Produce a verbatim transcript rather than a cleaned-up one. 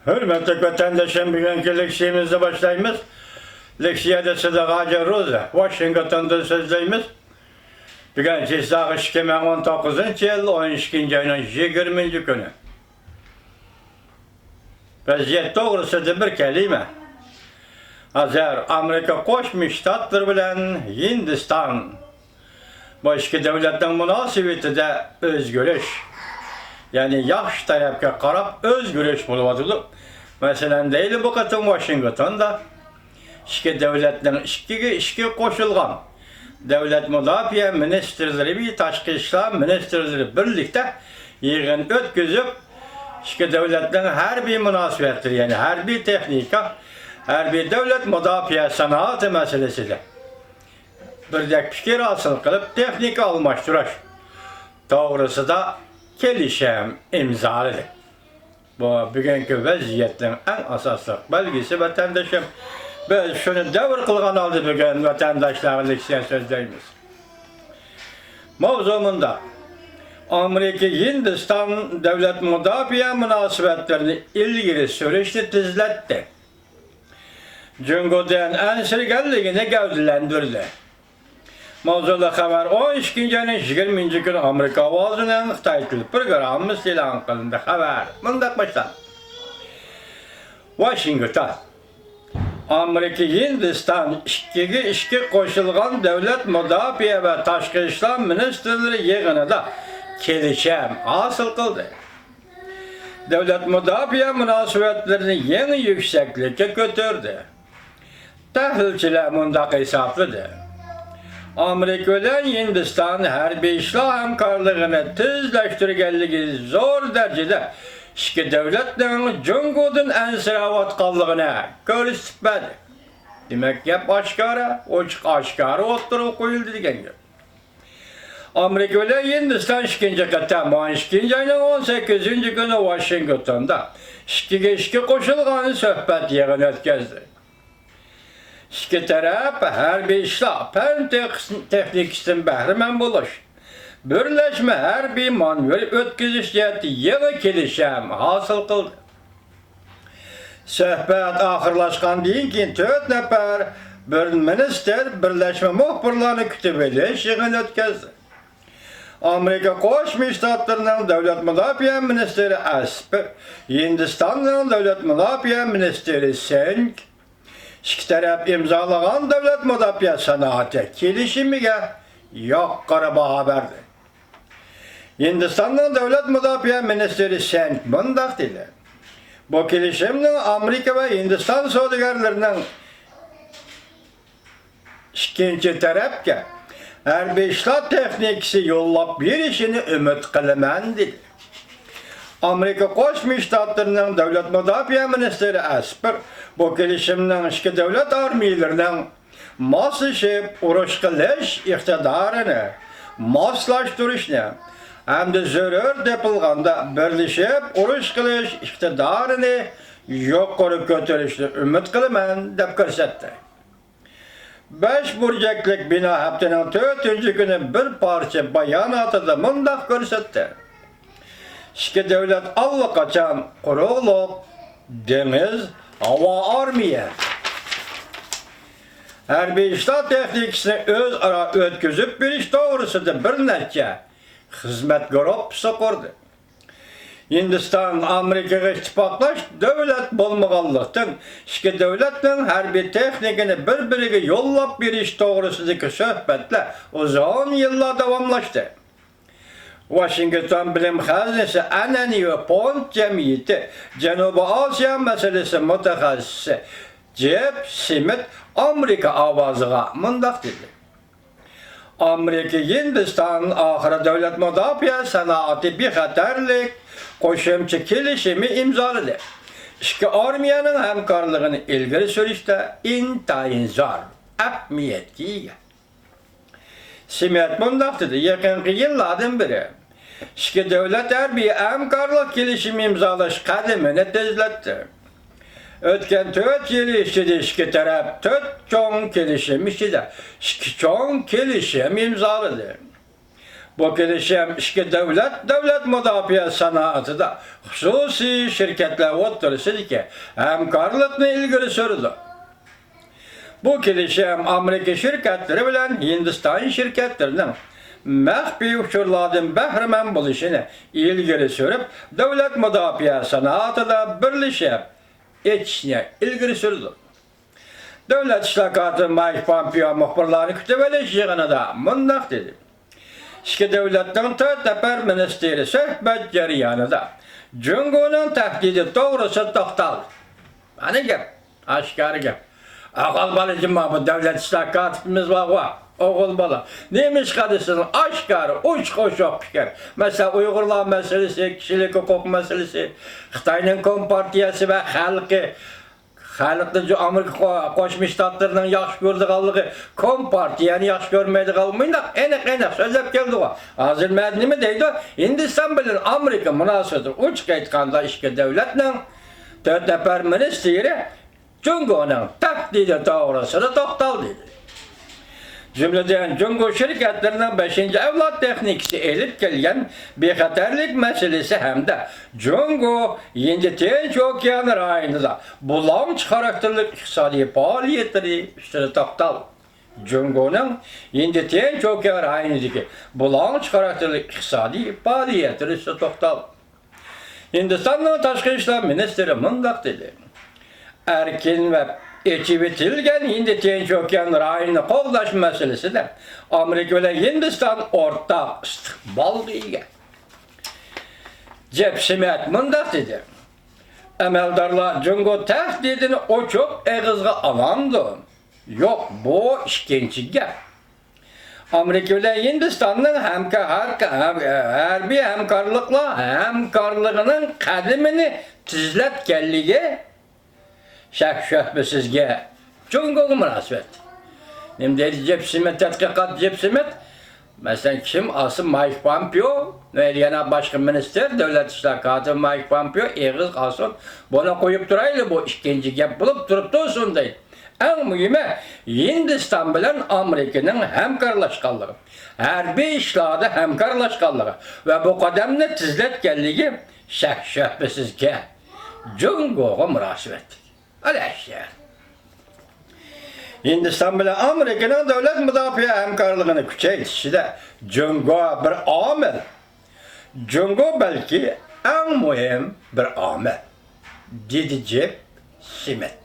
ھۆرمەتلىك ۋەتەنداشلار، بۈگۈنكى لېكسىيەمىزنى باشلايمىز. لېكسىيەدە سىدىق ھاجى روزى، ۋاشىنگتوندىن سۆزلەيمىز. بۈگۈن چىسلاغ ئىككى مىڭ ئون توققۇزىنچى يىل ئون ئىككىنچى ئاينىڭ يىگىرمىنچى كۈنى. ۋەزىيەت توغرىسىدا بىر كەلىمە. ھازىر ئامېرىكا قوشما شتاتلىرى بىلەن ھىندىستان، بۇ ئىككى دۆلەتنىڭ مۇناسىۋىتىدە ئۆزگىرىش، يەنى ياخشى تەرەپكە قاراپ ئۆزگىرىش بولۇۋاتىدۇ. مەسىلەن، دەيلى، بۇ قېتىم ۋاشىنگتوندا ئىككى دۆلەتنىڭ ئىككىگە ئىككى قوشۇلغان دۆلەت مۇداپىئە مىنىستىرلىرى ۋە تاشقى ئىشلار مىنىستىرلىرى بىرلىكتە يىغىن ئۆتكۈزۈپ، ئىككى دۆلەتنىڭ ھەربىي مۇناسىۋەتلىرى، يەنى ھەربىي تېخنىكا، ھەربىي دۆلەت مۇداپىئە سانائىتى مەسىلىسىدە بىردەك پىكىر ھاسىل قىلىپ، تېخنىكا ئالماشتۇرۇش توغرىسىدا كېلىشىم ئىمزالىدى. بۇ بۈگۈنكى ۋەزىيەتنىڭ ئەڭ ئاساسلىق بەلگىسى، ۋەتەندىشىم. بىز شۇنى دەۋر قىلغان ھالدا بۈگۈن ۋەتەنداشلارغا لېكسىيە سۆزلەيمىز. ماۋزۇ مۇنداق: ئامېرىكا ھىندىستان دۆلەت مۇداپىئە مۇناسىۋەتلىرىنى ئىلگىرى سۈرۈشنى تېزلەتتى. جۇڭگودىن ئەنسىرىگەنلىكىنى گەۋدىلەندۈردى. ماۋزۇلۇق خەۋەر ئون ئىككىنچى ئاينىڭ يىگىرمىنچى كۈنى ئامېرىكا ئاۋازىنىڭ خىتاي تىل پروگراممىسىدا ئېلان قىلىندى. خەۋەر مۇنداق باشلاندى. ۋاشىنگتون. ئامېرىكا ھىندىستان ئىككىگە ئىككى قوشۇلغان دۆلەت مۇداپىئە ۋە تاشقى ئىشلار مىنىستىرلىرى يىغىنىدا كېلىشىم ھاسىل قىلدى. دۆلەت مۇداپىئە مۇناسىۋەتلىرىنى يېڭى يۈكسەكلىككە كۆتۈردى. تەھلىلچىلەر مۇنداق ھېسابلىدى: ئامېرىكا بىلەن ھىندىستان ھەربىي ئىشلار ھەمكارلىقىنى تېزلەشتۈرگەنلىكى زور دەرىجىدە ئىككى دۆلەتنىڭ جۇڭگودىن ئەنسىرەۋاتقانلىقىنى كۆرسىتىپ بەردى. دېمەك، گەپ ئاشكارا، ئوچۇق ئاشكارا ئوتتۇرىغا قويۇلدى دېگەن گەپ. ئامېرىكا بىلەن ھىندىستان ئىككىنچى قېتىم ئون ئىككىنچى ئاينىڭ ئون سەككىزىنچى كۈنى ۋاشىنگتوندا ئىككىگە ئىككى قوشۇلغان سۆھبەت يىغىنى ئۆتكۈزدى. ئىككى تەرەپ ھەربىي ئىشلار، پەن تېخ-، تېخنىكىسىدىن بەھرىمەن بولۇش، بىرلەشمە ھەربىي مانېۋىر ئۆتكۈزۈش جەھەتتە يېڭى كېلىشىم ھاسىل قىلدى. سۆھبەت ئاخىرلاشقاندىن كېيىن، تۆت نەپەر بىر مىنىستىر بىرلەشمە مۇخبىرلارنى كۈتۈۋېلىش يىغىنى ئۆتكۈزدى. ئامېرىكا قوشما شتاتلىرىنىڭ دۆلەت مۇداپىئە مىنىستىرى ئەسپىر، ھىندىستاننىڭ دۆلەت مۇداپىئە مىنىستىرى سىنگ، ئىككى تەرەپ ئىمزالىغان دۆلەت مۇداپىئە سانائىتى كېلىشىمىگە يۇقىرى باھا بەردى. ھىندىستاننىڭ دۆلەت مۇداپىئە مىنىستىرى سىنگ مۇنداق دېدى: بۇ كېلىشىمنىڭ ئامېرىكا ۋە ھىندىستان سودىگەرلىرىنىڭ ئىككىنچى تەرەپكە ھەربىي ئىشلار تېخنىكىسى يوللاپ بېرىشىنى ئۈمىد قىلىمەن، دېدى. ئامېرىكا قوشما شتاتلىرىنىڭ دۆلەت مۇداپىئە مىنىستىرى ئەسپىر بۇ كېلىشىمنىڭ ئىككى دۆلەت ئارمىيىلىرىنىڭ ماسلىشىپ ئۇرۇش قىلىش ئىقتىدارىنى ماسلاشتۇرۇشنى ھەمدە زۆرۈر تېپىلغاندا بىرلىشىپ ئۇرۇش قىلىش ئىقتىدارىنى يۇقىرى كۆتۈرۈشنى ئۈمىد قىلىمەن، دەپ كۆرسەتتى. بەش بۇرجەكلىك بىنا ھەپتىنىڭ تۆتىنچى كۈنى بىر پارچە باياناتىدا مۇنداق كۆرسەتتى: ئىككى دۆلەت ئاللىقاچان قۇرۇقلۇق، دېڭىز، ھاۋا ئارمىيە، ھەربىي ئىشلار تېخنىكىسىنى ئۆزئارا ئۆتكۈزۈپ بېرىش توغرىسىدا بىر نەچچە خىزمەت گۇرۇپپىسى قۇردى. ھىندىستان ئامېرىكىغا ئىتتىپاقداش دۆلەت بولمىغانلىقتىن، ئىككى دۆلەتنىڭ ھەربىي تېخنىكىنى بىر-بىرىگە يوللاپ بېرىش توغرىسىدىكى سۆھبەتلەر ئۇزۇن يىللار داۋاملاشتى. ۋاشىنگتون بىلىم خەزىنىسى ئەنئەنىۋى فوند جەمئىيىتى جەنۇبىي ئاسىيا مەسىلىسى مۇتەخەسسىسى جېف سمىت ئامېرىكا ئاۋازىغا مۇنداق دېدى: ئامېرىكا ھىندىستان ئاخىرى دۆلەت مۇداپىئە سانائىتى بىخەتەرلىك قوشۇمچە كېلىشىمى ئىمزالىدى. ئىككى ئارمىيەنىڭ ھەمكارلىقىنى ئىلگىرى سۈرۈشتە ئىنتايىن زور ئەھمىيەتكە ئىگە. سمىت مۇنداق دېدى: يېقىنقى يىللاردىن بېرى ئىككى دۆلەت ھەربىي ھەمكارلىق كېلىشىمى ئىمزالاش قەدىمىنى تېزلەتتى. ئۆتكەن تۆت يىل ئىچىدە ئىككى تەرەپ تۆت چوڭ كېلىشىم ئىچىدە ئىككى چوڭ كېلىشىم ئىمزالىدى. بۇ كېلىشىم ئىككى دۆلەت دۆلەت مۇداپىئە سانائىتىدا خۇسۇسىي شىركەتلەر ئوتتۇرىسىدىكى ھەمكارلىقنى ئىلگىرى سۈرىدۇ. بۇ كېلىشىم ئامېرىكا شىركەتلىرى بىلەن ھىندىستان شىركەتلىرىنىڭ مەخپىي ئۇچۇرلاردىن بەھرىمەن بولۇشىنى ئىلگىرى سۈرۈپ، دۆلەت مۇداپىئە سانائىتىدا بىرلىشىپ ئېچىشنى ئىلگىرى سۈرىدۇ. دۆلەت ئىشلار كاتىپى مايك پومپېئو مۇخبىرلارنى كۈتۈۋېلىش يىغىنىدا مۇنداق دېدى: ئىككى دۆلەتنىڭ تۆت نەپەر مىنىستىرى سۆھبەت جەريانىدا جۇڭگونىڭ تەھدىتى توغرىسىدا توختالدى. ئەنە گەپ، ئاشكارا گەپ. ئوغۇل بالا جىما، بۇ دۆلەت ئىشلار كاتىپىمىز بارغۇ، ئوغۇل بالا. نېمىشقا دېسىڭىز، ئاشكارا، ئوچۇق-ئوچۇق پىكىر. مەسىلەن، ئۇيغۇرلار مەسىلىسى، كىشىلىك ھوقۇق مەسىلىسى، خىتاينىڭ كومپارتىيەسى ۋە خەلقى، خەلقنى جۇ-، ئامېرىكا قو-، قوشما شتاتلىرىنىڭ ياخشى كۆرىدىغانلىقى، كومپارتىيەنى ياخشى كۆرمەيدىغانلىقى، مۇنداق ئېنىق-ئېنىق سۆزلەپ كەلدىغۇ. ھازىر مەن نېمە دەيدۇ؟ ھىندىستان بىلەن ئامېرىكا مۇناسىۋىتى، ئوچۇق ئېيتقاندا، ئىككى دۆلەتنىڭ تۆت نەپەر مىنىستىرى جۇڭگونىڭ تەھدىتى توغرىسىدا توختالدى. جۈملىدىن، جۇڭگو شىركەتلىرىنىڭ بەشىنچى ئەۋلاد تېخنىكىسى ئېلىپ كەلگەن بىخەتەرلىك مەسىلىسى ھەمدە جۇڭگو ھىندى تىنچ ئوكيان رايونىدا بۇلاڭچى خاراكتېرلىك ئىقتىسادىي پائالىيەتلىرى ئۈستىدە توختالدى. جۇڭگونىڭ ھىندى تىنچ ئوكيان رايونىدىكى بۇلاڭچى خاراكتېرلىك ئىقتىسادىي پائالىيەتلىرى ئۈستىدە توختالدى. ھىندىستاننىڭ تاشقى ئىشلار مىنىستىرى مۇنداق دېدى: ئەركىن ۋە ئېچىۋېتىلگەن ھىندى تىنچ ئوكيان رايونىنى قوغداش مەسىلىسىدە ئامېرىكا بىلەن ھىندىستان ئورتاق ئىستىقبالغا ئىگە. جېف سىمىت مۇنداق دېدى: ئەمەلدارلار جۇڭگو تەھدىتىنى ئوچۇق ئېغىزغا ئالامدۇ؟ يوق، بۇ ئىككىنچى گەپ. ئامېرىكا بىلەن ھىندىستاننىڭ ھەمكا-، ھەركا-، ھەم-، ھەربىي ھەمكارلىقلار ھەمكارلىقىنىڭ قەدىمىنى تېزلەتكەنلىكى شەك-شۈبھىسىزكى جۇڭگوغا مۇناسىۋەت. نېمە دەيدۇ جېف سىمىت، تەتقىقات جېف سىمىت؟ مەسىلەن، كىم ئالسا مايك پومپېئو ۋە يەنە باشقا مىنىستىر، دۆلەت ئىشلار كاتىپى مايك پومپېئو ئېغىز قالسۇن، بۇنى قويۇپ تۇرايلى، بۇ ئىككىنچى گەپ بولۇپ تۇرۇپ تۇرسۇن دەيدۇ. ئەڭ مۇھىمى، ھىندىستان بىلەن ئامېرىكىنىڭ ھەمكارلاشقانلىقى، ھەربىي ئىشلاردا ھەمكارلاشقانلىقى ۋە بۇ قەدەمنى تېزلەتكەنلىكى شەك-شۈبھىسىزكى، جۇڭگوغا مۇناسىۋەتلىك. ئەلەشتە. ھىندىستان بىلەن ئامېرىكىنىڭ دۆلەت مۇداپىئە ھەمكارلىقىنى كۈچەيتىشىدە جۇڭگو بىر ئامىل. جۇڭگو بەلكى ئەڭ مۇھىم بىر ئامىل، دېدى جېف سىمىت.